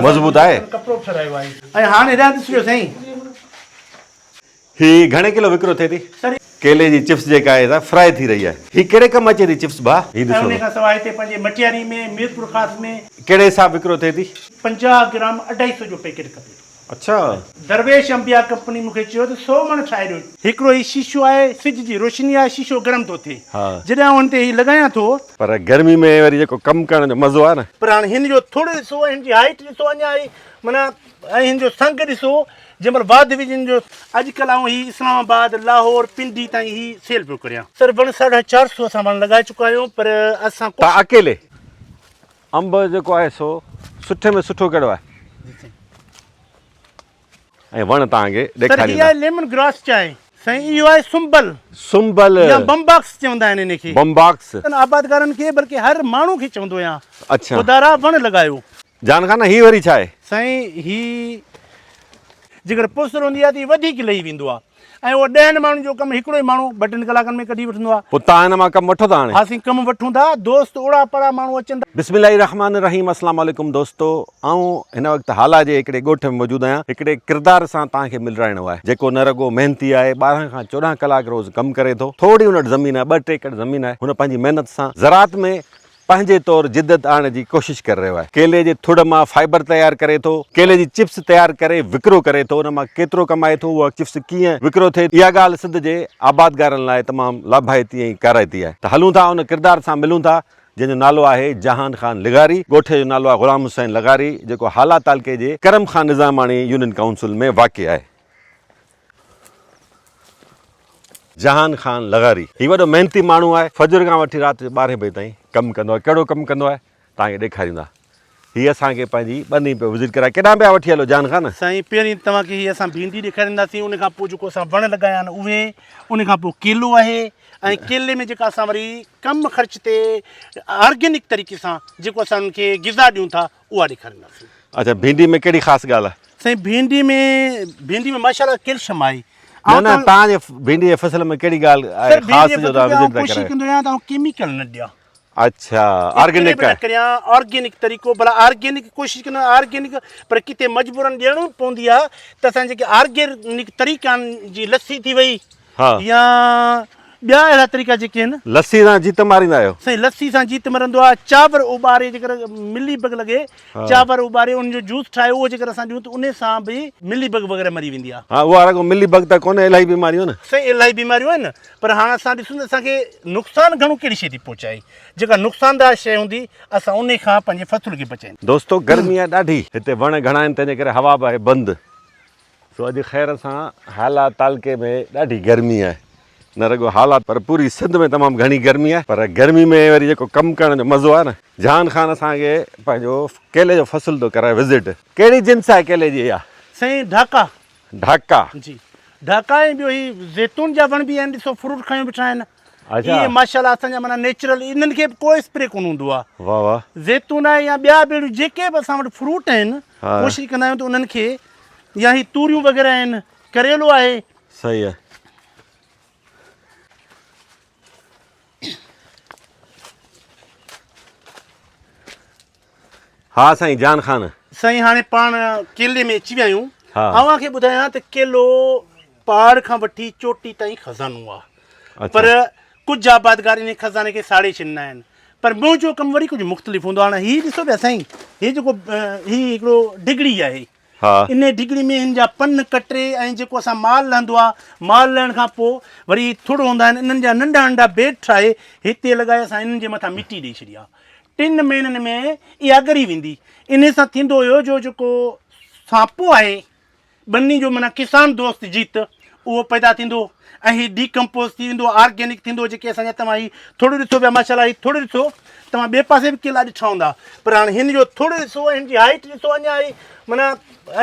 مضبوط آهي. ڪپڙو به ٺهرايو آهي. ۽ هاڻ هيڏانهن ڏسجو سائين. هي گهڻي ڪلو وڪرو ٿئي ٿي؟ سر. ڪيلي جي چپس جيڪا آهي سا فرائي ٿي رهي آهي. هي ڪهڙي ڪم اچي ٿي چپس ڀاء؟ هي ۽ ڏسو ان ته. کان سواء هتي پنهنجي مٽياري ۾، ميرپورخاص ۾. ڪهڙي حساب وڪرو ٿئي ٿي؟ 50 گرام اڍائي سو جو پيڪيٽ کپي ٿو. اڇا. درويش انبياء ڪمپني مون کي چيو ته سو مڻ ٺاهي ڏيو. هڪڙو هي شيشو آهي، سج جي روشني آهي، شيشو گرم ٿو ٿئي. جڏهن آئون هن تي هي لڳايان ٿو. پر گرمي ۾ وري جيڪو ڪم ڪرڻ جو مزو آهي نه. پر هاڻي هن جو ٿڙ ڏسو ۽ هن جي هائيٽ ڏسو اڃا هي معنيٰ ۽ هن جو سنگ ڏسو جنهن مهل واڌ ويجهه هن جو. اڄڪلهه آئون هي اسلام آباد، لاهور، پنڊي تائين هي سيل پيو ڪريان. سر وڻ ساڍا چار سو اسان وڻ لڳائي چڪا آهيون پر اسان تان ڪوشش. اڪيلي انب جيڪو آهي سو سٺي ۾ سٺو ڪهڙو آهي؟ جي سائين. ۽ وڻ توهان کي سر هي ڏيکاريندا. آهي ليمن گراس چانهه. سائين اهو آهي سنبل. سنبل. يا بمباڪس چوندا آهن ان کي. بمباڪس. آبادگارن کي بلڪه هر ماڻهو کي چوندو آهيان. اڇا. خدارا وڻ لڳايو. جان خان هي وري ڇا آهي؟ سائين هي جيڪر پوسر هوندي آهي ته هي وڌيڪ لهي ويندو آهي ۽ اهو ڏهن ماڻهن جو ڪم هڪڙو ئي ماڻهو ٻه ٽن ڪلاڪن ۾ ڪڍي وٺندو آهي. پوء توهان هن مان ڪم وٺو ٿا هاڻي؟ ها سائين ڪم وٺون ٿا دوست اوڙا پاڙا ماڻهو اچن ٿا. بسم الله الرحمٰن الرحيم اسلام عليڪم دوستو آئون هن وقت هالا جي هڪڙي ڳوٺ ۾ موجود آهيان هڪڙي ڪردار سان توهان کي ملرائڻو آهي جيڪو نه رڳو محنتي آهي 12 کان 14 ڪلاڪ روز ڪم ڪري ٿو ٿوري ان وٽ زمين آهي ٻه ٽي ايڪڙ زمين آهي هن پنهنجي محنت سان زراعت ۾ پنهنجي طور جدت آڻڻ جي ڪوشش ڪري رهيو آهي. ڪيلي جي ٿڙ مان فائبر تيار ڪري ٿو. ڪيلي جي چپس تيار ڪري وڪرو ڪري ٿو. ان مان ڪيترو ڪمائي ٿو، اها چپس ڪيئن وڪرو ٿئي ٿي، اها ڳالهه سنڌ جي آبادگارن لاء تمام لاڀائتي ۽ ڪارائتي آهي. ته هلون ٿا ان ڪردار سان ملون ٿا، جنهن جو نالو آهي جهان خان لغاري. ڳوٺ جو نالو آهي غلام حسين لغاري، جيڪو هالا تعلقي جي ڪرم خان نظاماڻي يونين ڪائونسل ۾ واقع آهي. جهان خان لغاري هي وڏو محنتي ماڻهو آهي فجر کان وٺي رات جو ٻارهين بجي تائين ڪم ڪندو آهي ڪهڙو ڪم ڪندو آهي توهان کي ڏيکاريندا هي اسان کي پنهنجي ٻني پيو وزٽ ڪرائي ڪيڏانهن پيا وٺي هلو جهان خان؟ سائين پهرين توهان کي هي اسان ڀينڊي ڏيکارينداسين ان کان پوء جيڪو اسان وڻ لڳايا آهن اهي ان کان پوء ڪيلو آهي ۽ ڪيلي ۾ جيڪا اسان وري ڪم خرچ تي آرگينڪ طريقي سان جيڪو اسان انهن کي غذا ڏيون ٿا اها ڏيکارينداسين. اڇا ڀينڊي ۾ ڪهڙي خاص ڳالهه آهي؟ سائين ڀينڊي ۾ ڀينڊي ۾ ماشاءالله ڪيلشم آهي. نه نه توهان جي ڀينڊي جي فصل ۾ ڪهڙي ڳالهه آهي خاص جو توهان وزٽ ٿا ڪوشش ڪرايو؟ ڪندو آهيان ته آئون ڪيميڪل نه ڏيان. اڇا آرگينڪ نه ڪريان آرگينڪ طريقو ڀلا آرگينڪ ڪوشش ڪندو آهيان آرگينڪ پر ڪٿي مجبورن ڏيڻو پوندي آهي ته اسان جيڪي آرگينڪ طريقا آهن جي لسي ٿي وئي ها. يا ٻيا اهڙا طريقا جيڪي آهن. لسي سان جيت ماريندا آهيو؟ سائين لسي سان جيت مرندو آهي، چانور اٻاري جيڪر ملي بگ لڳي چانور اٻاري ان جو جوس ٺاهي اهو جيڪر اسان ڏيون ته انهي سان به ملي بگ وغيره مري ويندي آهي. ها اها رڳو ملي بگ ته ڪونهي الاهي بيماريون آهن. سائين الاهي بيماريون آهن پر هاڻ اسان ڏسون ته اسان کي نقصان گهڻو ڪهڙي شيء ٿي پهچائي جيڪا نقصاندار شيء هوندي اسان انهي کان پنهنجي فصل کي بچائينداسين. دوستو گرمي آهي ڏاڍي هتي وڻ گهڻا آهن تنهنجي ڪري هوا به آهي بند. سو اڄ خير سان هالا تعلقي ۾ ڏاڍي گرمي آهي نه رڳو هالا پر پوري سنڌ ۾ تمام گهڻي گرمي آهي پر گرمي ۾ وري جيڪو ڪم ڪرڻ جو مزو آهي نه جهان خان اسان کي پنهنجو ڪيلي جو فصل ٿو ڪرائي وزٽ ڪهڙي جنس آهي ڪيلي جي اها؟ سائين ڍاڪا. ڍاڪا. جي ڍاڪا ۽ ٻيو هي زيتون جا وڻ به آهن ڏسو فروٽ کنيو بيٺا آهن. اڇا. اهي ماشاءالله اسان جا معنيٰ نيچرل انهن کي به ڪو اسپري ڪونه هوندو آهي. واه واه. زيتون آهي يا ٻيا به اهڙيون جيڪي به اسان وٽ فروٽ آهن ڪوشش ڪندا آهيون ته انهن کي يا هي توريون وغيره آهن ڪريلو آهي. صحيح آهي. ها سائين جان خان. سائين هاڻي پاڻ ڪيلي ۾ اچي ويا آهيون. اوهان کي ٻڌايان ته ڪيلو پهاڙ کان وٺي چوٽي تائين خزانو آهي پر ڪجهه آبادگار انهي خزاني کي ساڙي ڇڏيندا آهن پر منهنجو ڪم وري ڪجهه مختلف هوندو آهي هاڻي هي ڏسو پيا سائين هي جيڪو هي هڪڙو ڊگڙي آهي انهي ڊگڙي ۾ هن جا پن ڪٽي ۽ جيڪو اسان مال لهندو آهي مال لهڻ کان پوء وري ٿڙ هوندا آهن انهن جا ننڍا ننڍا بيڊ ٺاهي هتي لڳائي اسان انهن جي مٿان مٽي ڏئي ڇڏي آهي ٽن مهينن ۾ اها ڳري ويندي. انهي سان ٿيندو اهو جو جيڪو سانپو آهي ٻني جو معنيٰ ڪسان دوست جيت اهو پيدا ٿيندو ۽ هي ڊي ڪمپوز ٿي ويندو آرگينڪ ٿيندو جيڪي اسان جا توهان هي ٿڙ ڏسو پيا ماشاء الله هي ٿڙ ڏسو توهان ٻئي پاسي به ڪيلا ڏٺا هوندا پر هاڻي هن جو ٿڙ ڏسو ۽ هن جي هائيٽ ڏسو اڃا هي معنيٰ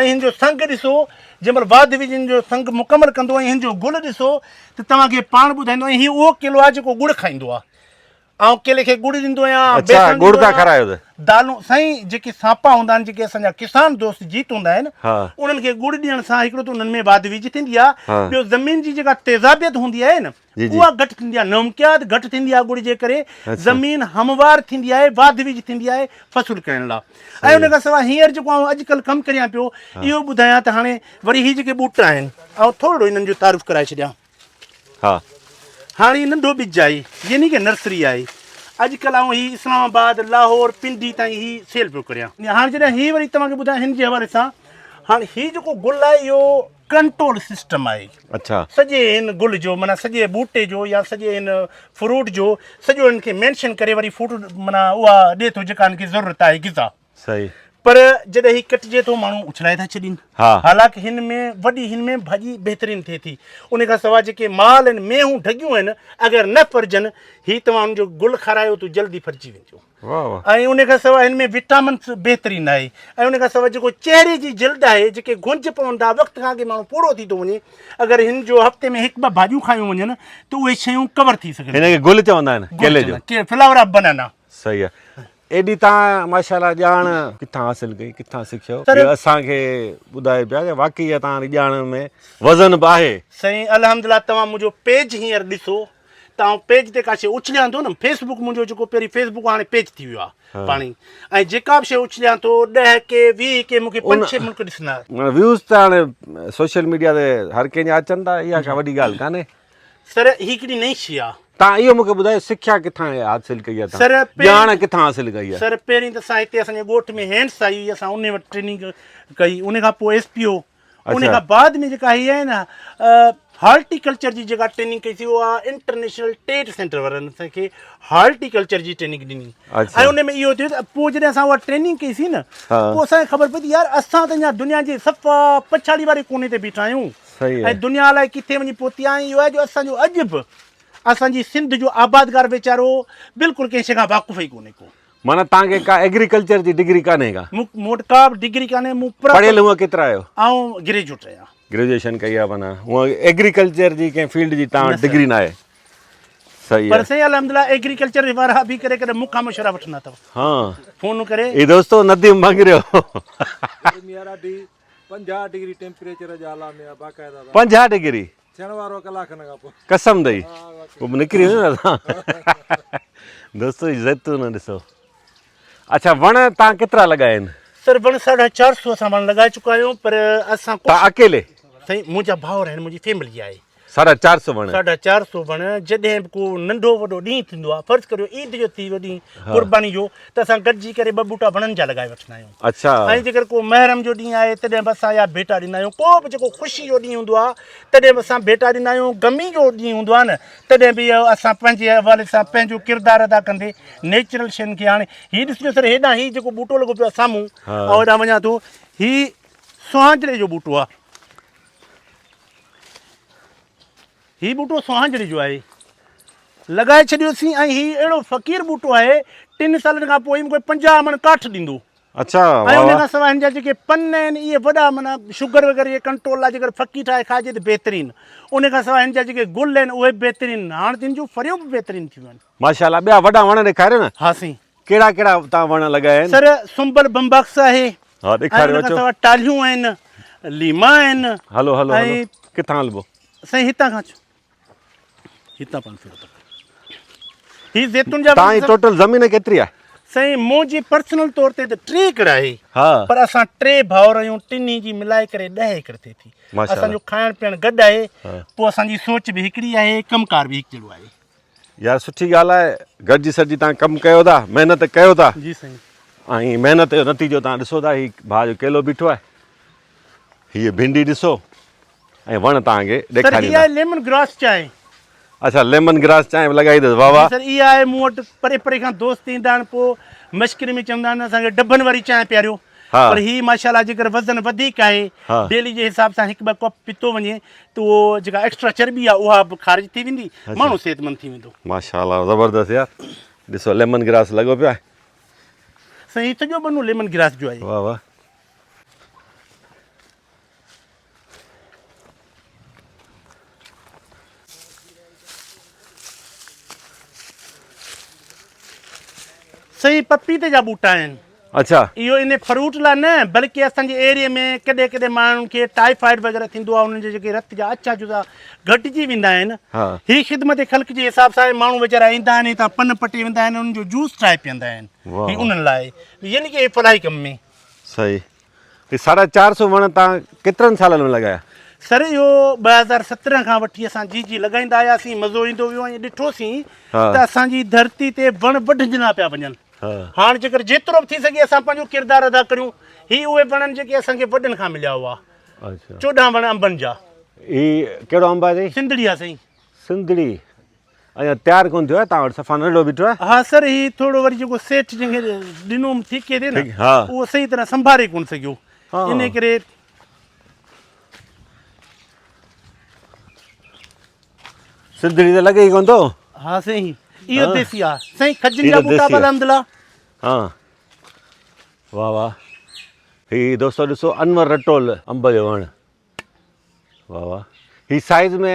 ۽ هن جو سنگ ڏسو جنهن مهل واڌ ويجهه هن جو سنگ مڪمل ڪندو ۽ هن جو گل ڏسو ته توهان کي پاڻ ٻڌائيندو ۽ هي اهو ڪيلو آهي جيڪو ڳڙ کائيندو آهي. آئون ڪيلي کي ڳڙ ڏيندو آهيان، اڇا بيسڻ ڳڙ ڏيندو ٿا آهيان. کارايو ته. دالون سائين جيڪي سانپا هوندا آهن جيڪي اسان جا ڪسان دوست جيت هوندا آهن ها. انهن کي ڳڙ ڏيڻ سان هڪڙو ته انهن ۾ واڌ ويجهه ٿيندي آهي ها. ٻيو زمين جي جيڪا تيزابيت هوندي آهي نه جي جي. اها گهٽ ٿيندي آهي نمڪيات گهٽ ٿيندي آهي ڳڙ جي ڪري زمين هموار ٿيندي آهي واڌ ويجهه ٿيندي آهي فصل ڪرڻ لاء ۽ ان کان سواء هينئر جيڪو آئون اڄڪلهه ڪم ڪريان پيو اهو ٻڌايان ته هاڻي وري هي جيڪي ٻوٽا آهن آئون ٿورڙو انهن جو تعارف ڪرائي ڇڏيان. ها. هاڻي هي ننڍو ٻج آهي يعني ڪه نرسري آهي. اڄڪلهه آئون هي اسلام آباد، لاهور، پنڊي تائين هي سيل پيو ڪريان. هاڻي جڏهن هي وري توهان کي ٻڌايان هن جي حوالي سان هاڻي هي جيڪو گل آهي اهو ڪنٽرول سسٽم آهي. اڇا. سڄي هن گل جو معنيٰ سڄي ٻوٽي جو يا سڄي هن فروٽ جو سڄو هن کي مينشن ڪري وري فوٽ معنيٰ اها ڏي ٿو جيڪا هن کي ضرورت آهي غذا. صحيح. پر جڏهن هي ڪٽجي ٿو ماڻهو اڇلائي ٿا ڇڏين. ها. حالانڪ هن ۾ وڏي هن ۾ ڀاڄي بهترين ٿئي ٿي. ان کان سواء جيڪي مال آهن مينهون ڍڳيون آهن اگر نه ڦرجن هي توهان ان جو گل کارايو ته جلدي ڦرجي وينديون. واه واه. ۽ ان کان سواء هن ۾ وٽامنس بهترين آهي ۽ ان کان سواء جيڪو چهري جي جلد آهي جيڪي گهنج پون ٿا وقت کان اڳي ماڻهو پوڙهو ٿي ٿو وڃي اگر هن جو هفتي ۾ هڪ ٻه ڀاڄيون کايون وڃن ته اهي شيون ڪور ٿي سگهن هن کي گل چوندا آهن ڪيلي جو. فلاور آف بنانا. صحيح آهي. ايڏي تان ماشاءالله ڄاڻ ڪٿان حاصل ڪئي ڪٿان سکيو اهو اسان کي ٻڌايو پيا ته واقعي اها تان جي ڄاڻ ۾ وزن به آهي. سائين الحمدلله توهان منهنجو پيج هينئر ڏسو ته آئون پيج تي ڪا شي اڇليان ٿو نه فيس بڪ منهنجو جيڪو پهرين فيس بڪ هاڻي پيج ٿي ويو آهي پاڻي ۽ جيڪا به شي اڇليان ٿو 10 ڪي 20 ڪي مونکي پنج ڇهه ملڪ ڏسندا. ويوز ته هاڻي سوشل ميڊيا تي هر ڪنهن جا اچن ٿا اها ڪا وڏي ڳالهه ڪانهي. سر هي ڪهڙي نئين شي آ. تان اهو مونکي ٻڌايو سکيا ڪٿان حاصل ڪئي آ تان ڄاڻ ڪٿان حاصل ڪئي آ. سر پهرين ته اسان هتي اسان جي ڳوٺ ۾ هينڊس آئي هئي اسان انهي وٽ ٽريننگ ڪئي انهي کان پوء ايس پي او انهي کان بعد ۾ جيڪا هي آهي نه هارٽيڪلچر جي جيڪا ٽريننگ ڪئي سي اها انٽرنيشنل ٽيڊ سينٽر وارن اسان کي هارٽيڪلچر جي ٽريننگ ڏني ۽ انهي ۾ اهو ٿيو ته پوء جڏهن اسان اها ٽريننگ ڪئي سي نه پوء اسان کي خبر پئي ته يار اسان ته اڃا دنيا جي صفا پڇاڙي واري ڪوني تي بيٺا آهيون صحيح ۽ دنيا الائي ڪٿي وڃي پهتي آهي ۽ اهو آهي جو اسان جو اڄ به اسان جي سنڌ جو آبادگار ويچارو بلڪل ڪنهن شيء کان واقف ئي ڪونهي ڪو. معنيٰ توهان کي ڪا ايگريڪلچر جي ڊگري ڪانهي ڪا؟ مون وٽ ڪا به ڊگري ڪانهي مون پراپر. پڙهيل هونء ڪيترا آهيو؟ آئون گريجوئيٽ آهيان. گريجوئيشن ڪئي آهي معنيٰ هونء ايگريڪلچر جي ڪنهن فيلڊ جي توهان وٽ ڊگري ناهي. صحيح پر سائين الحمدلله ايگريڪلچر وارا به ڪڏهن ڪڏهن مون کان مشورا وٺندا اٿو. ها. فون ڪري. هي دوستو نديم مڱريو. گرمي آ ڏاڍي 50 ڊگري ٽيمپريچر جا هالا ۾ آ باقاعده 50 ڊگري ٿيڻ وارو ڪلاڪ کن کان پوء قسم دئي پوء به نڪري ويندو نه اسان دوستو هي زيتون ڏسو اڇا وڻ تان ڪيترا لڳايا آهن؟ سر وڻ ساڍا چار سو اسان وڻ لڳائي چڪا آهيون پر اسان تان اڪيلي؟ سائين منهنجا ڀائر آهن منهنجي فيملي آهي. ساڍا چار سو وڻ. ساڍا چار سو وڻ جڏهن به ڪو ننڍو وڏو ڏينهن ٿيندو آهي فرض ڪريو عيد جو ٿي ويو ڏينهن قرباني جو ته اسان گڏجي ڪري ٻه ٻوٽا وڻن جا لڳائي وٺندا آهيون اڇا ۽ جيڪر ڪو محرم جو ڏينهن آهي تڏهن به اسان اها ڀيٽا ڏيندا آهيون ڪو به جيڪو خوشي جو ڏينهن هوندو آهي تڏهن به اسان ڀيٽا ڏيندا آهيون غمي جو ڏينهن هوندو آهي نه تڏهن به اهو اسان پنهنجي حوالي سان پنهنجو ڪردار ادا ڪندي نيچرل شين کي هاڻي هي ڏسجو سر هيڏانهن هي جيڪو ٻوٽو لڳو پيو آهي سامهون آئون هيڏانهن وڃان ٿو هي سهانجڙي جو ٻوٽو آهي هي ٻوٽو سهانجڙي جو آهي. لڳائي ڇڏيوسين ۽ هي اهڙو فقير ٻوٽو آهي ٽن سالن کان پوء هي مون کي 50 مڻ ڪاٺ ڏيندو. اڇا ۽ ان کان سواء هن جا جيڪي پن آهن اهي وڏا معنيٰ شگر وغيره جي ڪنٽرول لاء جيڪر ڦڪي ٺاهي کائجي ته بهترين. ان کان سواء هن جا جيڪي گل آهن اهي به بهترين. هاڻ ته هن جون ڦريون به بهترين ٿيون آهن. ماشاءالله ٻيا وڏا وڻ ڏيکاريو نه. ها سائين. ڪهڙا ڪهڙا تان وڻ لڳايا آهن؟ سر سنبل بمباڪس آهي. ها ڏيکاريو اچو. ۽ ان کان سواء ٽالهيون آهن، ليما آهن. هلو هلو هلو ڪٿان هلبو؟ سائين هتان کان اچو. هتان پاڻ ڦيرو ٿا ڪريون. هي زيتون جا تان جي ٽوٽل زمين ڪيتري آهي؟ سائين منهنجي پرسنل طور تي ته 3 ايڪڙ آهي. ها. پر اسان ٽي ڀائر آهيون ٽنهي جي ملائي ڪري 10 ايڪڙ ٿئي ٿي. اسان جو کائڻ پيئڻ گڏ آهي. پوء اسان جي سوچ به هڪڙي آهي ڪم ڪار به هڪجهڙو آهي. يار سٺي ڳالهه آهي گڏجي سڏجي تان ڪم ڪيو ٿا محنت ڪيو ٿا. جي سائين. ۽ محنت جو نتيجو تان ڏسو ٿا هي ڀاء جو ڪيلو بيٺو آهي هي ڀينڊي ڏسو ۽ وڻ تان کي سر هي آهي ليمن گراس چانهه. اڇا ليمن گراس چانهه به لڳائي اٿس واه واه. سر اها آهي مون وٽ پري پري کان دوست ايندا آهن پوء مشڪري ۾ چوندا آهن اسان کي ڊڀن واري چانهه پياريو پر هي ماشاءالله جيڪر وزن وڌيڪ آهي ڊيلي جي حساب سان هڪ ٻه ڪپ پيتو وڃي ته اهو جيڪا ايڪسٽرا چرٻي آهي اها به خارج ٿي ويندي ماڻهو صحتمند ٿي ويندو. ماشاءالله زبردست يار ڏسو ليمن گراس لڳو پيو آهي. سائين هي سڄو ٻنو ليمن گراس جو آهي. واه واه. سائين پپيتي جا ٻوٽا آهن. اڇا. اهو ان فروٽ لاء نه بلڪه اسان جي ايريي ۾ ڪڏهن ڪڏهن ماڻهن کي ٽائيفائيڊ وغيره ٿيندو آهي انهن جي جيڪي رت جا اڇا جزا گهٽجي ويندا آهن هي خدمت خلق جي حساب سان ماڻهو ويچارا ايندا آهن هتان پن پٽي ويندا آهن انهن جو جوس ٺاهي پيئندا آهن هي انهن لاء يعني ڪي فلاحي ڪم ۾. صحيح هي ساڍا چار سو وڻ تان ڪيترن سالن ۾ لڳايا؟ سر اهو 2017 کان وٺي اسان جي جي لڳائيندا آياسين مزو ايندو ويو ۽ ڏٺوسين ته اسان جي ڌرتي تي وڻ وڍجندا پيا وڃن هاڻ جيڪر جيترو به ٿي سگهي اسان پنهنجو ڪردار ادا ڪريون. هي اهي وڻ آهن جيڪي اسان کي وڏن کان مليا هئا. 14 وڻ انبن جا. هي ڪهڙو انب آهي سائين؟ سنڌڙي آهي سائين. سنڌڙي اڃا تيار ڪونه ٿيو آهي توهان وٽ صفا ننڍڙو بيٺو آهي. ها سر هي ٿورو وري جيڪو سيٺ جنهن کي ڏنو هوم ٺيڪي تي نه اهو صحيح طرح سنڀاري ڪونه سگهيو انهي ڪري. سنڌڙي ته لڳي ئي ڪونه ٿو. ها سائين اهو ديسي آ سائين کجين جا ٻوٽا به الحمدلله. ها واه واه هي دوستو ڏسو انور رٽول انب جو وڻ واه واه هي سائيز ۾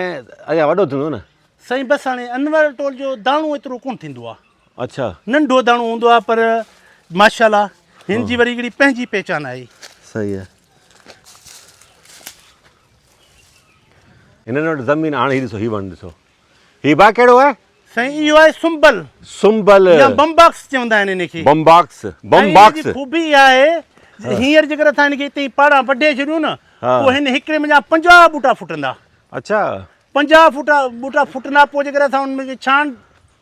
اڃا وڏو ٿيندو نه. سائين بس هاڻي انور رٽول جو داڻو ايترو ڪونه ٿيندو آ. اڇا. ننڍو داڻو هوندو آ پر ماشاءالله هن جي وري هڪڙي پنهنجي پهچان آهي. صحيح آ. هنن وٽ زمين هاڻي هي ڏسو هي وڻ ڏسو هي با ڪهڙو آهي؟ سائين اهو آهي سنبل. سنبل. يا بمباڪس چوندا آهن ان کي. بمباڪس بمباڪس. ان جي خوبي اها آهي هينئر جيڪر اسان هن کي اتي ئي پاڙان وڍي ڇڏيون نه پوء هن هڪڙي منجهان 50 ٻوٽا ڦٽندا. اڇا. 50 ڦوٽا ٻوٽا ڦٽندا پوء جيڪڏهن اسان ان ۾ ڇاڻ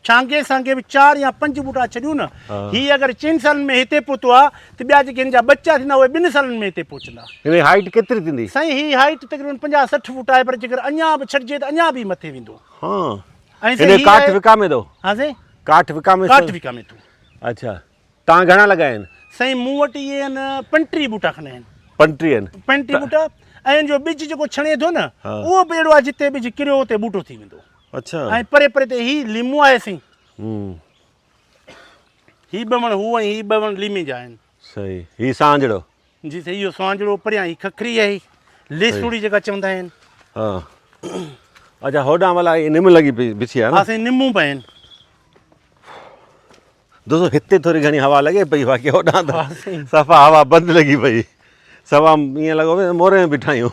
ڇانگي سانگي به چار يا پنج ٻوٽا ڇڏيون نه هي اگر چئن سالن ۾ هتي پهتو آ ته ٻيا جيڪي هن جا ٻچا ٿيندا اهي ٻن سالن ۾ هتي پهچندا. هن جي هائيٽ ڪيتري ٿيندي؟ سائين هي هائيٽ تقريبن 50 60 فوٽ آهي پر جيڪر اڃا به ڇڏجي ته اڃا به مٿي ويندو. ها هن جو ڪاٺ وڪامي ٿو؟ ها سائين. ڪاٺ وڪامي ٿو؟ ڪاٺ وڪامي ٿو. اڇا توهان گهڻا لڳايا آهن؟ سائين مون وٽ اهي آهن 35 ٻوٽا کن آهن. 35 آهن؟ 35 ٻوٽا ۽ ان جو ٻج جيڪو ڇڻي ٿو نه اهو به اهڙو آهي جتي ٻج ڪريو اتي ٻوٽو ٿي ويندو. اڇا. ۽ پري پري تي هي ليمو آهي سائين. هي ٻه وڻ هو ۽ هي ٻه وڻ ليمي جا آهن. صحيح هي سانجڙو. جي سائين اهو سانجڙو پريان هي ککري آهي ليسوڙي جيڪا چوندا آهن. ها اڇا هوڏانهن ڀلا هي نم لڳي پئي بيٺي آهي نه. ها سائين نمون به آهن. دوستو هتي ٿوري گهڻي هوا لڳي پئي باقي هوڏانهن ته صفا هوا بند لڳي پئي صفا ائين لڳو پئي موري ۾ بيٺا آهيون.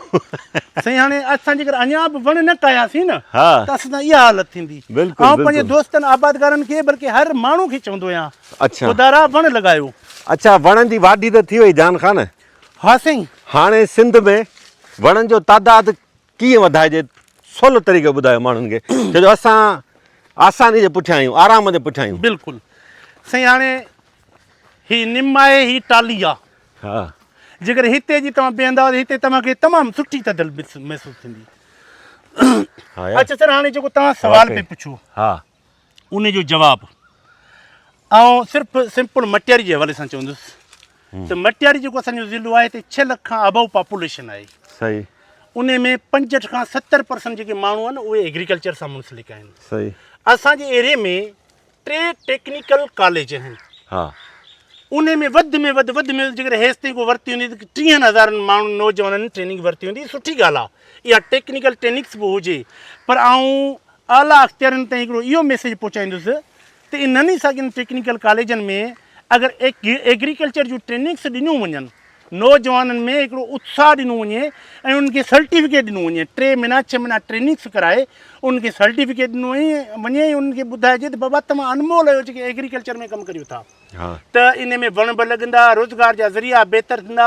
سائين هاڻي اسان جيڪر اڃا به وڻ نه ڪاهياسين نه ته اسان سان اها حالت ٿيندي. بلڪل آئون پنهنجي دوستن آبادگارن کي بلڪه هر ماڻهو کي چوندو آهيان اڇا خدارا وڻ لڳايو. اڇا وڻن جي واڍي ته ٿي وئي جان خان. ها سائين. هاڻي سنڌ ۾ وڻن جو تعداد ڪيئن وڌائجي سولو طريقو ٻڌايو ماڻهن کي ڇو جو اسان آساني جي پٺيان آهيون آرام جي پٺيان آهيون. بلڪل سائين هاڻي هي نم آهي هي ٽالي آ ها جيڪڏهن هتي جي توهان بيهندا ته هتي توهان کي تمام سٺي ٿڌل محسوس ٿيندي. ها يار. اڇا سر هاڻي جيڪو توهان سوال پئي پڇيو ها ان جو جواب آئون صرف سمپل مٽياري جي حوالي سان چوندس ته مٽياري جيڪو اسان جو ضلعو آهي هتي 6 لک کان ابو پاپوليشن آهي. صحيح. ان ۾ 65 کان 70% جيڪي ماڻهو آهن اهي ايگريڪلچر سان منسلڪ آهن. صحيح. اسان جي ايريي ۾ ٽي ٽيڪنيڪل ڪاليج آهن. ها. ان ۾ وڌ ۾ وڌ وڌ ۾ وڌ جيڪڏهن هيستائين ڪو ورتي هوندي ته ٽيهن هزارن ماڻهن نوجوانن ٽريننگ ورتي هوندي سٺي ڳالهه آهي اها ٽيڪنيڪل ٽريننگس به هجي پر آئون اعليٰ اختيارين تائين هڪڙو اهو ميسيج پهچائيندس ته انهن ئي ساڳين ٽيڪنيڪل ڪاليجن ۾ اگر ايگريڪلچر جون ٽريننگس ڏنيون وڃن، نوجوانن ۾ هڪڙو اتساهه ڏنو وڃي ۽ انهن کي سرٽيفڪيٽ ڏنو وڃي، ٽي مهينا ڇهه مهينا ٽريننگس ڪرائي انهن کي سرٽيفڪيٽ ڏنو وڃي ۽ انهن کي ٻڌائجي ته بابا توهان انمول آهيو جيڪي ايگريڪلچر ۾ ڪم ڪريو ٿا ته ان ۾ وڻ به لڳندا، روزگار جا ذريعا بهتر ٿيندا،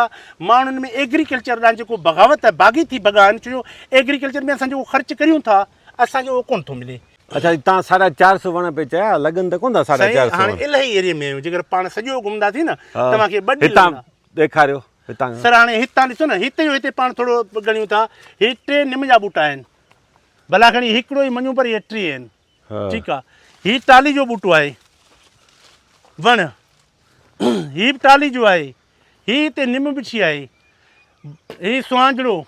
ماڻهن ۾ ايگريڪلچر ڏانهن جيڪو بغاوت آهي باغي ٿي ڀڳا آهن ڇو جو ايگريڪلچر ۾ اسان جيڪو خرچ ڪريون ٿا اسان کي اهو ڪونه ٿو ملي. اڇا جي تان ساڍا چار سو وڻ پئي چيا لڳن ته ڪونه ٿا ساڍا چار سو سائين هاڻي الاهي ايريي ۾ آهيون جيڪر پاڻ سڄو گهمنداسين نه توهان کي ٻه ڏينهن هتان ڏيکاريو هتان سر هاڻي هتان ڏسو نه هتي جو هتي پاڻ ٿورو ڳڻيون ٿا هي ٽي نم جا ٻوٽا آهن ڀلا کڻي هڪڙو ئي مڃون پر هي ٽي آهن ٺيڪ آ هي ٽالي جو ٻوٽو آهي وڻ هي به ٽالي جو آهي هي هتي نم بڇي آهي هي سهانجڙو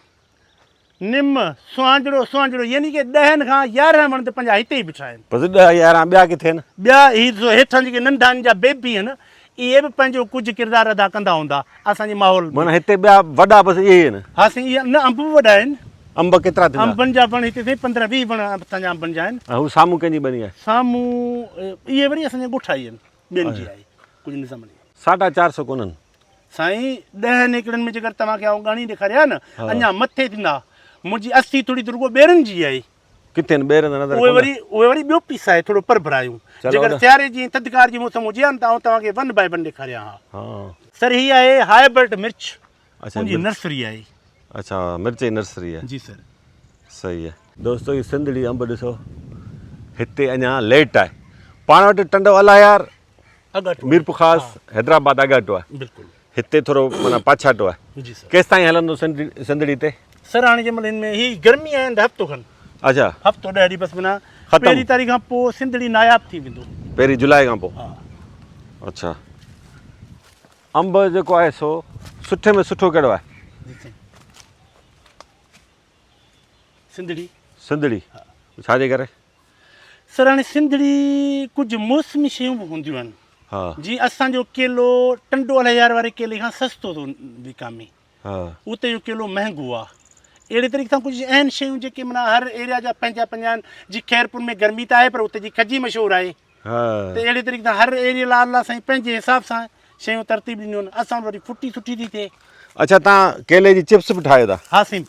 نم، سهانجڙو، سهانجڙو يعني ڪي ڏهن کان 11 وڻ ته پنهنجا هتي ئي بيٺا آهن. بس ڏهه 11 ٻيا ڪٿي آهن؟ ٻيا هي ڏسو هيٺان جيڪي ننڍا ان جا بيبي آهن اهي به پنهنجو ڪجهه ڪردار ادا ڪندا هوندا اسان جي ماحول ۾. معنيٰ هتي ٻيا وڏا بس اهي ئي آهن. ها سائين اهي نه انب به وڏا آهن. انب ڪيترا ٿيندا؟ انبن جا وڻ هتي سائين 15 20 وڻ اسان جا انبن جا آهن. ۽ هو سامهون ڪنهن جي ٻني آهي؟ سامهون اهي وري اسان جي ڳوٺائي آهن ٻين جي آهي. ڪجهه نظام ني. ساڍا چار سو ڪونهن. سائين ڏهن ايڪڙن ۾ جيڪر توهان کي آئون ڳڻي ڏيکاريان نه اڃا مٿي ٿيندا. منهنجي 80 ٿوري ته رڳو ٻيرن جي آهي. ڪٿي آهن ٻير ته نظر اهي وري اهي وري ٻيو پيس آهي ٿورو پرڀرا آهيون. جيڪر سياري جي ۽ ٿڌڪار جي موسم هجي ها نه ته آئون توهان کي ون بائي ون ڏيکاريان ها. سر هي آهي هائبرڊ مرچ ان جي نرسري آهي. اڇا مرچ جي نرسري آهي. جي سر. صحيح آهي. دوستو هي سنڌڙي انب ڏسو هتي اڃا ليٽ آهي پاڻ وٽ ٽنڊو الايار ميرپورخاص حيدرآباد اڳاٽو آهي بلڪل هتي ٿورو معنيٰ پاڇاٽو آهي جي سر ڪيستائين هلندو سنڌڙي تي؟ سر هاڻي جنهن مهل هن ۾ هي گرمي آهي ته هفتو کن. اڇا. هفتو 10 ڏينهن بس معنيٰ ختم. پهرين تاريخ کان پوء سنڌڙي ناياب ٿي ويندو. پهرين جولاء کان پوء. ها. اڇا انب جيڪو آهي سو سٺي ۾ سٺو ڪهڙو آهي؟ جي سائين. سنڌڙي. سنڌڙي ڇا جي ڪري؟ سر هاڻي سنڌڙي ڪجهه موسمي شيون به هونديون آهن. ها. جيئن اسان جو ڪيلو ٽنڊو الهيار واري ڪيلي کان سستو ٿو وڪامي. ها. اتي جو ڪيلو مهنگو آ. اهڙي طريقي سان ڪجهه اهن شيون جيڪي معنيٰ هر ايريا جا پنهنجا پنهنجا آهن. جي خيرپور ۾ گرمي ته آهي پر اتي جي کجي مشهور آهي. ها. ته اهڙي طريقي سان هر ايريا لاء الله سائين پنهنجي حساب سان شيون ترتيب ڏنيون آهن. اسان وٽ وري ڦٽي سٺي ٿي ٿئي. اڇا تان ڪيلي جي چپس به ٺاهيو ٿا؟ ها سائين.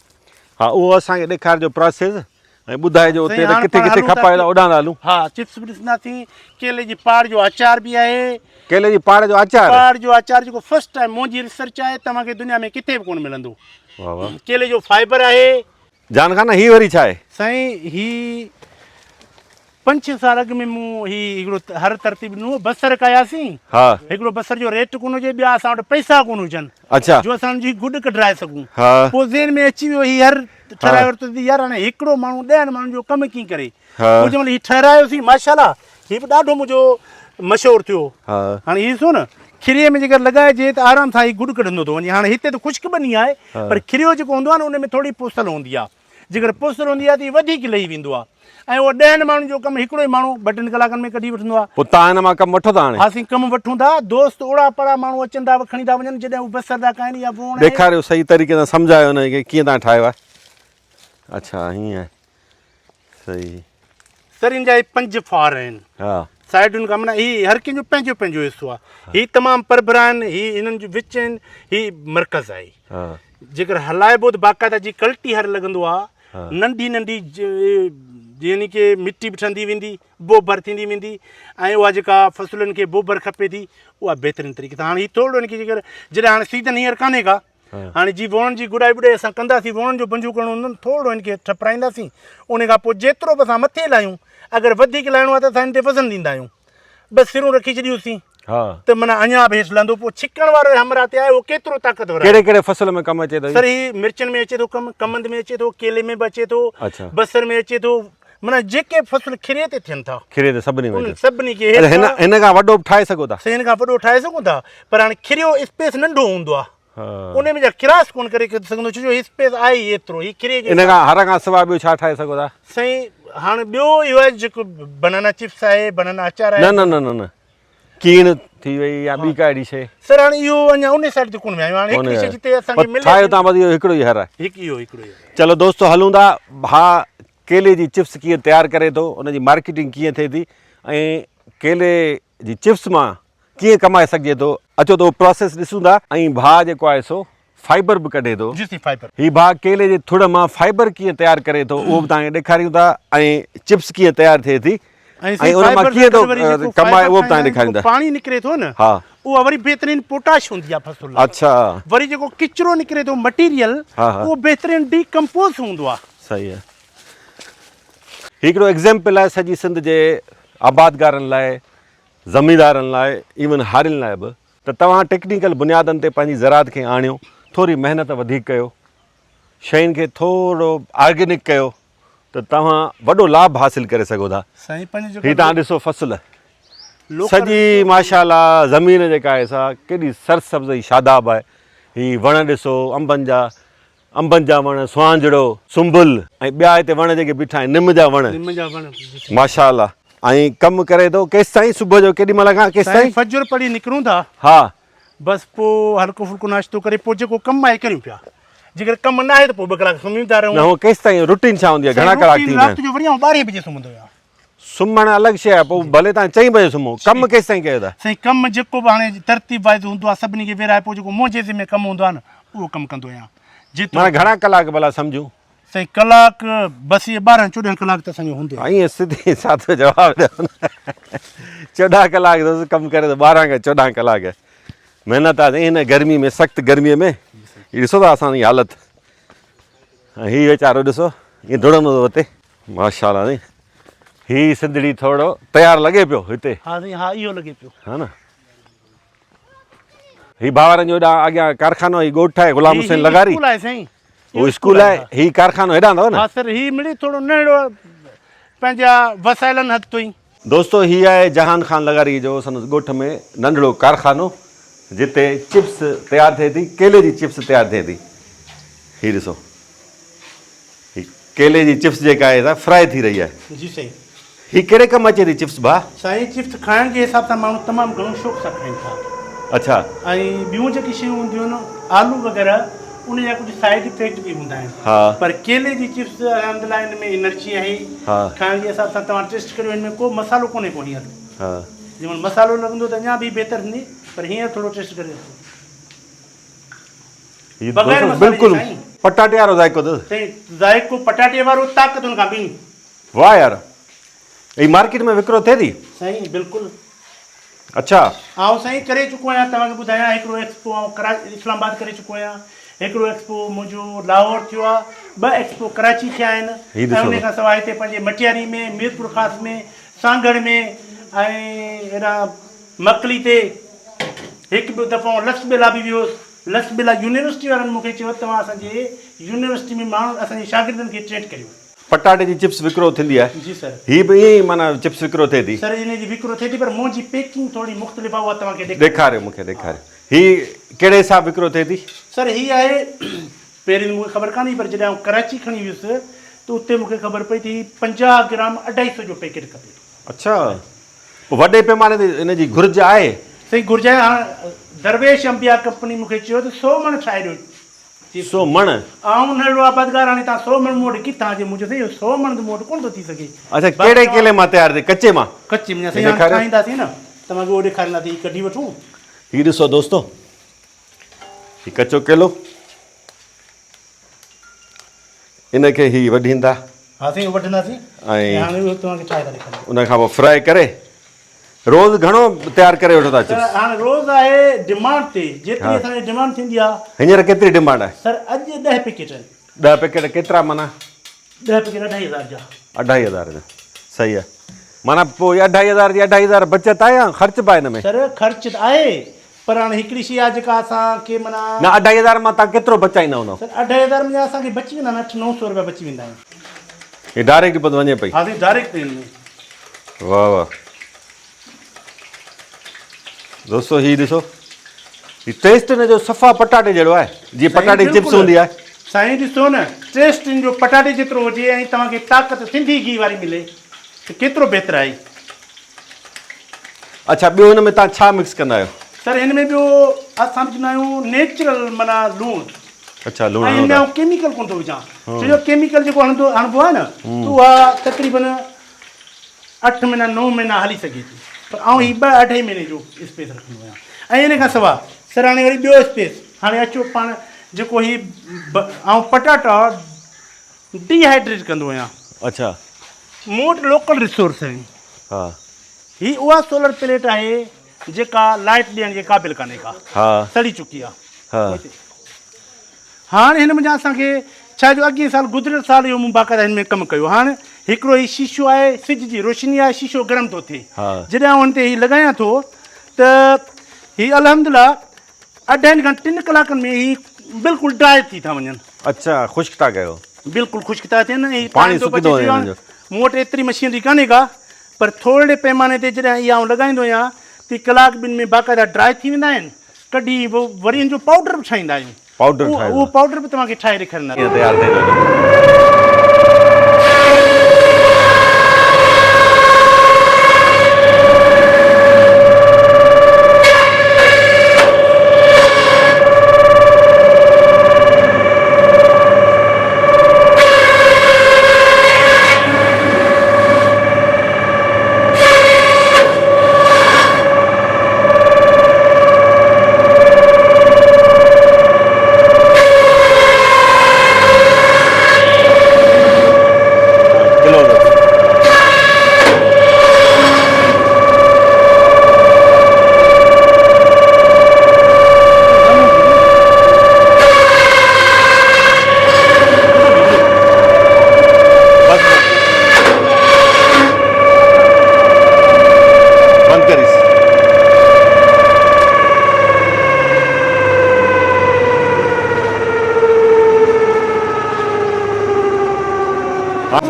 ها اهو اسان کي ڏيکارجو پراسيس. ۽ ٻڌائجو اتي ته ڪٿي ڪٿي کپايو ٿا اوڏانهن ٿا هلون. ها چپس به ڏسنداسين ڪيلي جي پاڙ جو آچار به آهي. ڪيلي جي پاڙ جو آچار؟ پاڙ جو آچار جيڪو فرسٽ ٽائيم منهنجي ريسرچ آهي توهان کي دنيا ۾ ڪٿي به ڪونه ملندو. واه واه. ڪيلي جو فائبر آهي. جان خان هي وري ڇا آهي؟ سائين هي پنج ڇهه سال اڳ ۾ مون هي هڪڙو هر ترتيب ڏنو هو بصر ڪاهياسين. ها. هڪڙو بصر جو ريٽ ڪونه هجي ٻيا اسان وٽ پئسا ڪونه هجن. اڇا. جو اسان ان جي گڏ ڪڍرائي سگهون. ها. پوء ذهن ۾ اچي ويو هي هر ٺهرائي ورتو ته يار هاڻي هڪڙو ماڻهو ڏهن ماڻهن جو ڪم ڪيئن ڪري. ها. پوء جنهن مهل هي ٺهرايوسين ماشاءالله هي به ڏاڍو منهنجو مشهور ٿيو. ها. هاڻي هي ڏسو نه کريي ۾ جيڪر لڳائجي ته آرام سان هي گڏ ڪڍندو ٿو وڃي. هاڻي هتي ته خشڪ ٻني آهي پر کريو جيڪو هوندو آهي نه ان ۾ ٿوري پوسل هوندي آهي. جيڪر پوسل هوندي آهي ته هي وڌيڪ لهي ويندو آهي ۽ اهو ڏهن ماڻهن جو ڪم هڪڙو ئي ماڻهو ٻه ٽن ڪلاڪن ۾ ڪڍي وٺندو آهي. پوء توهان هن مان ڪم وٺو ٿا هاڻي؟ ها سائين ڪم وٺون ٿا. دوست اوڙا پاڙا ماڻهو اچن ٿا کڻي ٿا وڃن جڏهن هو بصر ٿا کائن يا ووڻ ۽. ڏيکاريو صحيح طريقي سان سمجهايو هن کي ڪيئن توهان ٺاهيو آهي. اڇا هيئن آهي صحيح. سر ان جا هي پنج ڦار آهن. ها. سائيڊن کان معنيٰ هي هر ڪنهن جو پنهنجو پنهنجو حصو آهي. هي تمام پرڀرا آهن هي هنن جو وچ آهن هي مرڪز آهي. ها. جيڪر هلائبو ته باقاعده جي ڪلٽي هر لڳندو آ ننڍي ننڍي يعني ڪي مٽي به ٺهندي ويندي بوبر ٿيندي ويندي ۽ اها جيڪا فصلن کي بوبر کپي ٿي اها بهترين طريقي سان هاڻي هي ٿورڙو هن کي جيڪر جڏهن هاڻي سيزن هينئر ڪانهي ڪا هاڻي جي ووڻن جي گڏائي ٻڏائي اسان ڪنداسين ووڻن جو بنجو ڪرڻو هوندو ٿورڙو هن کي ٺپرائينداسين ان کان پوء جيترو به اسان مٿي لايون اگر وڌيڪ لائڻو آهي ته اسان هن تي وزن ڏيندا آهيون ٻه سرون رکي ڇڏيونسين ها. ته معنيٰ اڃا به هيٺ لهندو پوء ڇڪڻ وارو همراهه تي آهي اهو ڪيترو طاقتور آهي. ڪهڙي ڪهڙي فصل ۾ ڪم اچي ٿو هي؟ سر هي مرچن ۾ اچي ٿو ڪم، ڪمند ۾ اچي ٿو، ڪيلي ۾ به اچي ٿو، اڇا. بصر ۾ اچي ٿو معنيٰ جيڪي به فصل کري تي ٿين ٿا. کري تي سڀني ۾ انهن اچي. سڀني کي اڇا هيٺ هن هن کان وڏو به ٺاهي سگهو ٿا؟ سر هن کان وڏو ٺاهي سگهون ٿا پر هاڻي کريو اسپيس ننڍو هوندو آهي. ها. ان ۾ جا ڪراس ڪونه ڪري سگهندو ڇو جو هي اسپيس آهي ئي ايترو هي کري جي ان کان هر کان سواء ٻيو ڇا ٺاهي سگهو ٿا؟ سائين هاڻي ٻيو اهو آهي جيڪو بنانا چپس آهي بنانا آچار آهي. نه نه نه نه نه ڪيڻ ٿي وئي يا ٻي ڪا اهڙي شيء. سر هاڻي اهو اڃا ان سائيڊ تي ڪونه ويا آهيون هاڻي هڪڙي شيء جتي اسان کي ملي ٺاهيو تان بس اهو هڪڙو ئي هر آهي. هڪ اهو هڪڙو ئي هر. چلو دوستو هلون ٿا ڀاء ڪيلي جي چپس ڪيئن تيار ڪري ٿو ان جي مارڪيٽنگ ڪيئن ٿئي ٿي ۽ ڪيلي جي چپس مان ڪيئن ڪمائي سگهجي ٿو اچو ته اهو پراسيس ڏسون ٿا ۽ ڀاء جيڪو آهي سو فائبر به ڪڍي ٿو. جي سي فائبر. هي ڀاء ڪيلي جي ٿڙ مان فائبر ڪيئن تيار ڪري ٿو اهو به توهان کي ڏيکاريون ٿا ۽ چپس ڪيئن تيار ٿئي ٿي ۽ ان مان ڪيئن ٿو ڪمائي اهو به توهان کي ڏيکاريون ٿا. پاڻي نڪري ٿو نه ها اها وري بهترين پوٽاش هوندي آهي فصل لاء. اڇا. وري جيڪو ڪچرو نڪري ٿو مٽيريل اهو بهترين ڊي ڪمپوز هوندو آهي. صحيح آهي. هي هڪڙو ايگزيمپل آهي سڄي سنڌ جي آبادگارن لاء زميندارن لاء ايون هارين لاء به ته توهان ٽيڪنيڪل بنيادن تي پنهنجي زراعت کي آڻيو، ٿوري محنت وڌيڪ ڪيو، شين کي ٿورو آرگينڪ ڪيو ته توهان وڏو لاڀ حاصل ڪري سگهو ٿا. سائين پنهنجو هي توهان ڏسو فصل سڄي ماشاء الله زمين جيڪا آهي سا ڪيڏي سرسبز ۽ شاداب آهي. هي وڻ ڏسو انبن جا انبن جا وڻ، سهانجڙو، سنبل ۽ ٻيا هتي وڻ جيڪي بيٺا آهن نم جا وڻ. نم جا وڻ جي سائين. ماشاء الله ۽ ڪم ڪري ٿو ڪيستائين صبح جو ڪيڏي مهل کان ڪيستائين؟ سائين فجر پڙهي نڪرون ٿا. ها. بس پوء هلڪو ڦلڪو ناشتو ڪري پوء جيڪو ڪم آهي ڪريون پيا جيڪر ڪم ناهي ته پوء ٻه ڪلاڪ سمهي ٿا رهون. نه هو ڪيستائين روٽين ڇا هوندي آهي گهڻا ڪلاڪ ٿيندا آهن؟ رات جو وري آئون ٻارهين بجي سمهندو آهيان. سمهڻ الڳ شيء آهي پوء ڀلي توهان چئين بجي سمهو ڪم ڪيستائين ڪيو ٿا؟ سائين ڪم جيڪو به هاڻي ترتيب وائز هوندو آهي سڀني کي ورهائي پوء جيڪو منهنجي ذمي ڪم هوندو آهي نه اهو ڪم ڪندو آهيان جيترو معنيٰ گهڻا ڪلاڪ ڀلا سمجهون؟ سائين ڪلاڪ بس اهي ٻارهن چوڏهن ڪلاڪ ته اسان جو هوندو آهي. ائين سڌي سادو جواب ڏيو نه چوڏهن ڪلاڪ دوست ڪم ڪري ٿو ٻارهن کان چوڏهن ڪلاڪ محنت آهي سائين هن گرمي ۾ سخت گرمي ۾ هي ڏسو ٿا اسان جي حالت ۽ هي ويچارو ڏسو ائين ڊوڙندو ٿو وتي ماشاءالله سائين هي سنڌڙي ٿورو تيار لڳي پيو هتي. ها سائين ها اهو لڳي پيو. ها نه هي ڀاورن جو هيڏانهن اڳيان ڪارخانو هي ڳوٺ آهي غلام حسين لغاري. اسڪول آهي سائين. هو اسڪول آهي هي ڪارخانو هيڏانهن اٿو نه. ها سر هي مڙئي ٿورو ننڍڙو پنهنجا وسائلن حد تائين. دوستو هي آهي جهان خان لغاري جو سندس ڳوٺ ۾ ننڍڙو ڪارخانو جتي چپس تيار ٿئي ٿي ڪيلي جي چپس تيار ٿئي ٿي هي ڏسو هي ڪيلي جي چپس جيڪا آهي سا فرائي ٿي رهي آهي. جي سائين. هي ڪهڙي ڪم اچي ٿي چپس ڀاء؟ سائين چپس کائڻ جي حساب سان ماڻهو تمام گهڻو شوق سان کائين ٿا. اڇا. ۽ ٻيون جيڪي شيون هونديون آهن آلو وغيره ان جا ڪجهه سائيڊ افيڪٽ به هوندا آهن. ها. پر ڪيلي جي چپس الحمدلله ان ۾ انرجي آهي. ها. کائڻ جي حساب سان توهان ٽيسٽ ڪريو هن ۾ ڪو مصالحو ڪونهي ڪو هينئر. ها. جي مهل مصالحو لڳندو ته اڃا به بهتر ٿيندي پر هينئر ٿورو ٽيسٽ ڪري ڏسو. هي بغير دوستو مصالحي جي بلڪل سائين. پٽاٽي وارو ذائقو اٿس. سائين ذائقو پٽاٽي وارو طاقت ان کان ٻيڻي. واه يار هي مارڪيٽ ۾ وڪرو ٿئي ٿي. سائين بلڪل. اڇا. آئون سائين ڪري چڪو آهيان توهان کي ٻڌايان هڪڙو ايڪسپو آئون ڪراچي اسلام آباد ڪري چڪو آهيان هڪڙو ايڪسپو منهنجو لاهور ٿيو آهي ٻه ايڪسپو ڪراچي ٿيا آهن هي ۽ ڏسو ان کان سواء هتي پنهنجي مٽياري ۾ ميرپورخاص ۾ سانگهڙ ۾ ۽ هيڏانهن مڪلي تي هڪ ٻيو دفعو آئون لس ٻيلا به ويو هوس لس ٻيلا يونيورسٽي وارن مون کي چيو توهان اسان جي يونيورسٽي ۾ ماڻهن اسان جي شاگردن کي ٽرينڊ ڪريو. پٽاٽي جي چپس وڪرو ٿيندي آهي. جي سر. هي به ائين ئي معنيٰ چپس وڪرو ٿئي ٿي. سر ان جي وڪرو ٿئي ٿي پر منهنجي پيڪنگ ٿوري مختلف آهي اها توهان کي ڏيکاريان. ڏيکاريو مون کي ڏيکاريو. هي ڪهڙي حساب وڪرو ٿئي ٿي؟ سر هي آهي پهرين ته مون کي خبر ڪانه هئي پر جڏهن آئون ڪراچي کڻي ويس ته اتي مون کي خبر پئي ته هي 50 گرام اڍائي سئو جو پيڪيٽ کپي ٿو. اڇا پوء وڏي پيماني تي ان جي گهرج آهي؟ سائين گهرج آهي هاڻ درويش انبياء ڪمپني مون کي چيو ته سئو مڻ ٺاهي ڏيو. سو مڻ. آئون ننڍڙو آبادگار هاڻي تان سو مڻ مون وٽ ڪٿان اچي؟ مون چيو سائين اهو سو مڻ ته مون وٽ ڪونه ٿو ٿي سگهي. اڇا ڪهڙي ڪيلي مان تيار ٿئي ڪچي مان؟ ڪچي مان سائين هاڻي ٺاهينداسين نه توهان کي اهو ڏيکارينداسين هي ڪڍي وٺون. هي ڏسو دوستو هي ڪچو ڪيلو ان کي هي وڍيندا. ها سائين اهو وڍنداسين ۽ هاڻي اهو توهان کي ٺاهي ٿا ڏيکاريون. ان کان پوء فرائي ڪري روز گهڻو تيار ڪري وٺو ٿا چپس؟ سر هاڻي روز آهي ڊمانڊ تي جيتري اسان جي ڊمانڊ ٿيندي آ. هينئر ڪيتري ڊمانڊ آهي؟ سر اڄ 10 پيڪيٽ آهن. 10 پيڪيٽ ڪيترا معنيٰ؟ 10 پيڪيٽ اڍائي هزار جا. اڍائي هزار جا صحيح آهي معنيٰ پوء اڍائي هزار جي اڍائي هزار بچت آهي يا خرچ به آهي ان ۾؟ سر خرچ ته آهي پر هاڻي هڪڙي شيء آهي جيڪا اسان کي معنيٰ. نه اڍائي هزار مان توهان ڪيترو بچائيندا هوندؤ؟ سر اڍائي هزار ۾ اسان کي بچي ويندا آهن اٺ نو سو روپيا بچي ويندا آهن. هي ڊائريڪٽ پوء وڃي پئي. ها سائين ڊائريڪٽ هن ۾. واه واه دوستو هي ڏسو هي ٽيسٽ هن جو صفا پٽاٽي جهڙو آهي جيئن پٽاٽي جي چپس هوندي آهي. سائين ڏسو نه ٽيسٽ هن جو پٽاٽي جيترو هجي ۽ توهان کي طاقت سنڌي گيهه واري ملي ته ڪيترو بهتر آهي. اڇا ٻيو هن ۾ توهان ڇا مڪس ڪندا آهيو؟ سر هن ۾ ٻيو اسان وجهندا آهيون نيچرل معنيٰ لوڻ. اڇا لوڻ ۽ هن هڻو ۾ ٿا. آئون ڪيميڪل ڪونه ٿو وجهان ڇو جو ڪيميڪل جيڪو هڻندو هڻبو آهي نه ته اها تقريبن اٺ مهينا نو مهينا هلي سگهي ٿي پر آئون هي ٻه اڍائي مهيني جو اسپيس رکندو آهيان ۽ ان کان سواء سر هاڻي وري ٻيو اسپيس هاڻي اچو پاڻ جيڪو هي آئون پٽاٽا ڊي هائيڊريٽ ڪندو آهيان. اڇا. مون وٽ لوڪل ريسورس آهن. ها. هي اها سولر پليٽ آهي جيڪا لائيٽ ڏيڻ جي قابل ڪانهي ڪا. ها. سڙي چڪي آهي. ها. هاڻ هن منجهان اسان کي ڇا جو اڳئين سال گذريل سال اهو مون باقاعده هن ۾ ڪم ڪيو. هاڻ هڪڙو هي شيشو آهي سج جي روشني آهي شيشو گرم ٿو ٿئي. جڏهن آئون هن تي هي لڳايان ٿو ته هي الحمدلله اڍائين کان ٽن ڪلاڪن ۾ هي بلڪل ڊرائي ٿي ٿا وڃن. اڇا خشڪ ٿا ڪيو. بلڪل خشڪ ٿا ٿين ۽ پاڻي سڪي ٿو وڃي انهن جو. مون وٽ ايتري مشينري ڪانهي ڪا پر ٿورڙي پيماني تي جڏهن اها آئون لڳائيندو آهيان ته ڪلاڪ ٻن ۾ باقاعده ڊرائي ٿي ويندا آهن. ڪڍي وري ان جو پائوڊر به ٺاهيندا آهيون. پائوڊر ٺاهيو اهو پائوڊر به توهان کي ٺاهي ڏيکاريندا. ڪيئن تيار ٿئي ٿو.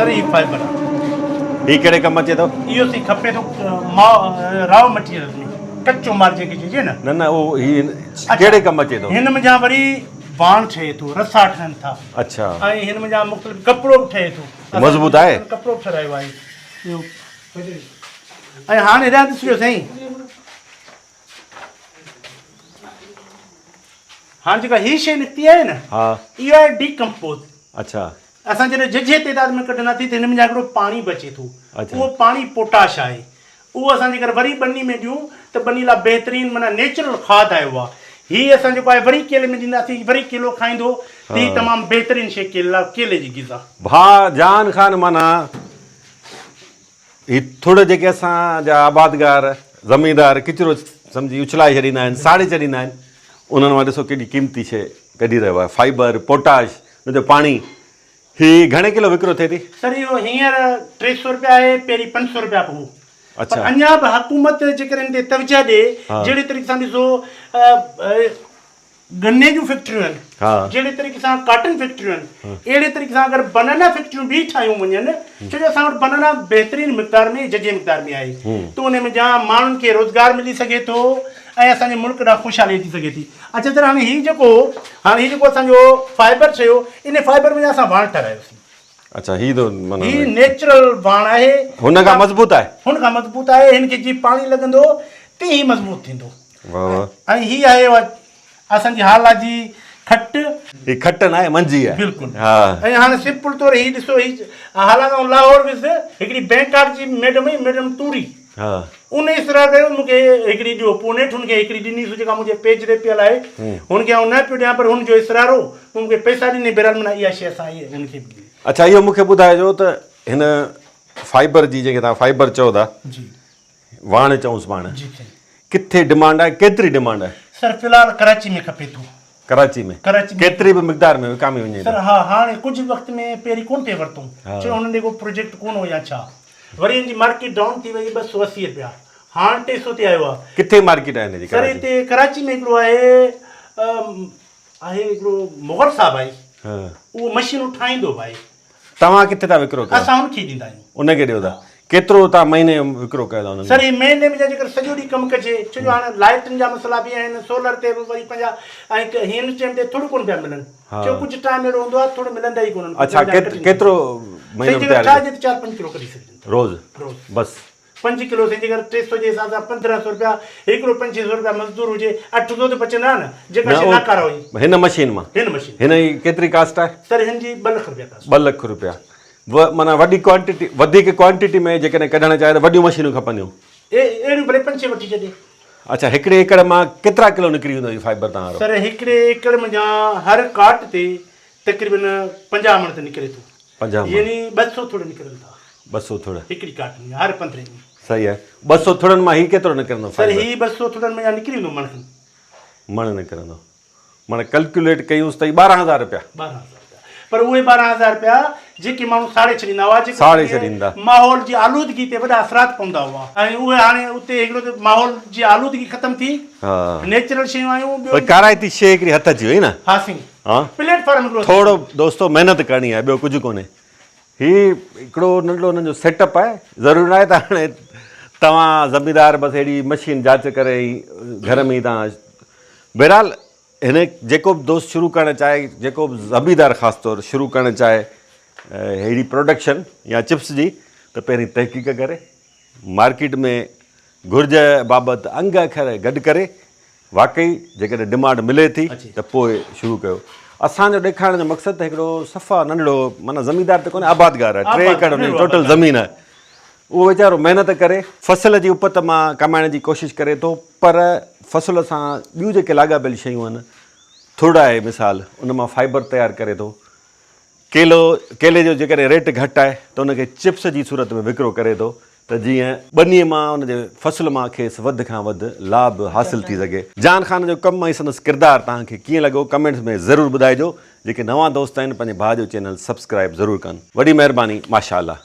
سر هي فائبر آهي. هي ڪهڙي ڪم اچي ٿو؟ اهو سائين کپي ٿو ما راء مٽيريل ۾ ڪچو مال جيڪي چئجي نه. نه نه اهو هي ڪهڙي ڪم اچي ٿو؟ هن منجهان وري واڻ ٺهي ٿو، رسا ٺهن ٿا. اڇا. ۽ هن منجهان مختلف ڪپڙو به ٺهي ٿو. مضبوط آهي؟ ڪپڙو به ٺهرايو آهي. اهو ۽ هاڻي هيڏانهن ڏسجو سائين. هاڻ جيڪا هي شيء نڪتي آهي نه ها اها آهي ڊي ڪمپوز. اڇا. اسان جڏهن ججهي تعداد ۾ ڪڍنداسين ته هن ۾ هڪڙو پاڻي بچي ٿو. اڇا. اهو پاڻي پوٽاش آهي. اهو اسان جيڪر وري ٻني ۾ ڏيون ته ٻني لاء بهترين معنيٰ نيچرل کاڌ آهي اها. هي اسان جيڪو آهي وري ڪيلي ۾ ڏينداسين وري ڪيلو کائيندو ته هي تمام بهترين شيء ڪيلي لاء ڪيلي جي غذا. ڀاء جان خان معنيٰ هي ٿڙ جيڪي اسان جا آبادگار، زميندار ڪچرو سمجهي اڇلائي ڇڏيندا آهن، ساڙي ڇڏيندا آهن، انهن مان ڏسو ڪيڏي قيمتي شيء ڪڍي رهيو آهي، فائبر، پوٽاش، ان جو پاڻي. هي گهڻي ڪلو وڪرو ٿئي ٿي؟ سر اهو هينئر 300 رپيا آهي، پهرين 500 رپيا به هو. اڇا. پر اڃا به حڪومت جيڪڏهن ان تي توجهه ڏي، جهڙي طريقي سان ڏسو گني جون فيڪٽريون آهن، جهڙي طريقي سان ڪاٽن فيڪٽريون آهن، اهڙي طريقي سان اگر بنانا فيڪٽريون به ٺاهيون وڃن، ڇو جو اسان وٽ بنانا بهترين مقدار ۾ ججهي مقدار ۾ آهي ته ان ۾ جام ماڻهن کي روزگار ملي سگهي ٿو ۽ اسان جي ملڪ ڏانهن خوشحالي اچي سگهي ٿي. اڇا سر هاڻي هي جيڪو هاڻي هي جيڪو اسان جو فائبر ٺهيو ان فائبر ۾ اسان واڻ ٺهرايوسين. اڇا هي ته معنيٰ هي نيچرل واڻ آهي. هن کان مضبوط آهي. هن کان مضبوط آهي، هن کي جيئن پاڻي لڳندو تيئن هي مضبوط ٿيندو. واه واه. ۽ هي آهي اسان جي هالا جي کٽ. هي کٽ ناهي منجي آهي. بلڪل. ها. ۽ هاڻي سمپل طور هي ڏسو هي هالا کان لاهور ويس هڪڙي بينڪاڪ جي ميڊم هئي ميڊم توري. ها. ان اصرار ڪيو مون کي هڪڙي ڏيو پوء نيٺ هن کي هڪڙي ڏني سو جيڪا منهنجي پيج تي پيل آهي هن کي آئون نه پيو ڏيان پر هن جو اصرار هو پوء مون کي پئسا ڏني بهرحال معنيٰ اها شيء اسان هن کي به ڏني. اڇا اهو مون کي ٻڌائجو ته هن فائبر جي جنهن کي توهان فائبر چئو ٿا. جي. واڻ چئونس پاڻ. جي سائين. ڪٿي ڊمانڊ آهي ڪيتري ڊمانڊ آهي؟ سر في الحال ڪراچي ۾ کپي ٿو. ڪراچي ۾ ڪراچي ۾ ڪيتري به مقدار ۾ وڪامي وڃي سر ها هاڻي ڪجهه وقت ۾ پهرين ڪونه پئي ورتون ڇو هنن ڏي ڪو پروجيڪٽ ڪونه هو يا ڇا وري ان جي مارڪيٽ ڊائون ٿي وئي 280 رپيا هاڻ 300 تي آيو آهي. ڪٿي مارڪيٽ آهي هن جي سر ڪراچي؟ هتي ڪراچي ۾ هڪڙو آهي آهي هڪڙو مغل صاحب آهي اهو مشينون ٺاهيندو به آهي. توهان ڪٿي ٿا وڪرو ڪيو؟ اسان ان کي ڏيندا آهيون. ان کي ڏيو ٿا. ڪيترو توهان مهيني جو وڪرو ڪيو ٿا انهن سر هي مهيني ۾ جيڪر سڄو ڏينهن ڪم ڪجي ڇو جو هاڻي لائٽن جا مسئلا به آهن سولر تي به وري پنهنجا ۽ هن ٽائيم تي ٿڙ ڪونه پيا ملن ڇو ڪجهه ٽائيم اهڙو هوندو آهي ٿڙ ملندا ئي ڪونهن اڇا ڪيترو مهينو تيار ٺاهجي ته 4 5 ڪلو ڪڍي سگهجن ٿا روز روز بس 5 ڪلو سائين جيڪر 300 جي حساب سان 1500 رپيا هڪڙو 500 رپيا مزدور هجي 800 ته بچندا نه جيڪا شي ناڪاره هئي هن مشين مان هن مشين هن جي ڪيتري ڪاسٽ آهي سر هن جي 2 لک رپيا ڪاسٽ 2 لک رپيا معنيٰ وڏي ڪوانٽيٽي وڌيڪ ڪوانٽيٽي ۾ جيڪڏهن ڪڍڻ چاهي ته وڏيون مشينون کپنديون اهڙيون ڀلي 5 6 وٺي ڇڏي. اڇا هڪڙي ايڪڙ مان ڪيترا ڪلو نڪري ويندو هي فائبر تان وارو؟ سر هڪڙي ايڪڙ منجهان هر ڪاٽ تي تقريبن 50 مڻ ته نڪري ٿو. 50 مڻ. يعني 200 ٿڙ نڪرن ٿا. 200 ٿڙ. هڪڙي ڪاٽ ۾ هر 15 ڏينهن. صحيح آهي. 200 ٿڙن مان هي ڪيترو نڪرندو فائبر؟ سر هي 200 ٿڙن مان نڪري ويندو مڻ کن. مڻ نڪرندو. معنيٰ ڪلڪيوليٽ ڪيونس ته 12000 رپيا. 12000 رپيا. پر اهي 12000 رپيا جيڪي ماڻهو ساڙي ڇڏيندا هئا جيڪي ساڙي ڇڏيندا. ماحول جي آلودگي تي وڏا اثرات پوندا هئا ۽ اهي هاڻي اتي هڪڙو ته ماحول جي آلودگي ختم ٿي ها. نيچرل شيون آيون ٻيو پر ڪارائتي شيء هڪڙي هٿ اچي وئي نه. ها سائين. ها. پليٽ فارم هڪڙو ٿورو دوستو محنت ڪرڻي آهي ٻيو ڪجهه ڪونهي. هي هڪڙو ننڍڙو انهن جو سيٽ اپ آهي ضروري ناهي ته هاڻي توهان زميندار بس اهڙي مشين جاچ ڪري ۽ گهر ۾ ئي توهان بهرحال هن جيڪو به دوست شروع ڪرڻ چاهي جيڪو به زميندار خاص طور شروع ڪرڻ چاهي اهڙي پروڊڪشن يا چپس جي ته پهرين تحقيق ڪري مارڪيٽ ۾ گهرج بابت انگ اکر گڏ ڪري واقعي جيڪڏهن ڊمانڊ ملي ٿي ته پوء شروع ڪيو اسان جو ڏيکارڻ جو مقصد ته هڪڙو صفا ننڍڙو معنيٰ زميندار ته ڪونهي آبادگار آهي 3 ايڪڙ ان ٽوٽل زمين آهي اهو ويچارو محنت ڪري فصل جي اپت مان ڪمائڻ جي ڪوشش ڪري ٿو پر فصل سان ٻيون جيڪي لاڳاپيل شيون آهن ٿرڙ آهي مثال ان مان فائبر تيار ڪري ٿو ڪيلو ڪيلي جو جيڪڏهن ريٽ گهٽ آهي ته ان کي چپس جي صورت ۾ وڪرو ڪري ٿو ته جيئن ٻنيء مان ان جي فصل مان کيس وڌ کان وڌ لاڀ حاصل ٿي سگهي. جان خان جو ڪم ۽ سندس ڪردار توهان کي ڪيئن لڳو ڪمينٽس ۾ ضرور ٻڌائجو. جيڪي نوان دوست آهن پنهنجي ڀاء جو چينل سبسڪرائيب ضرور ڪن. وڏي مهرباني ماشاءالله.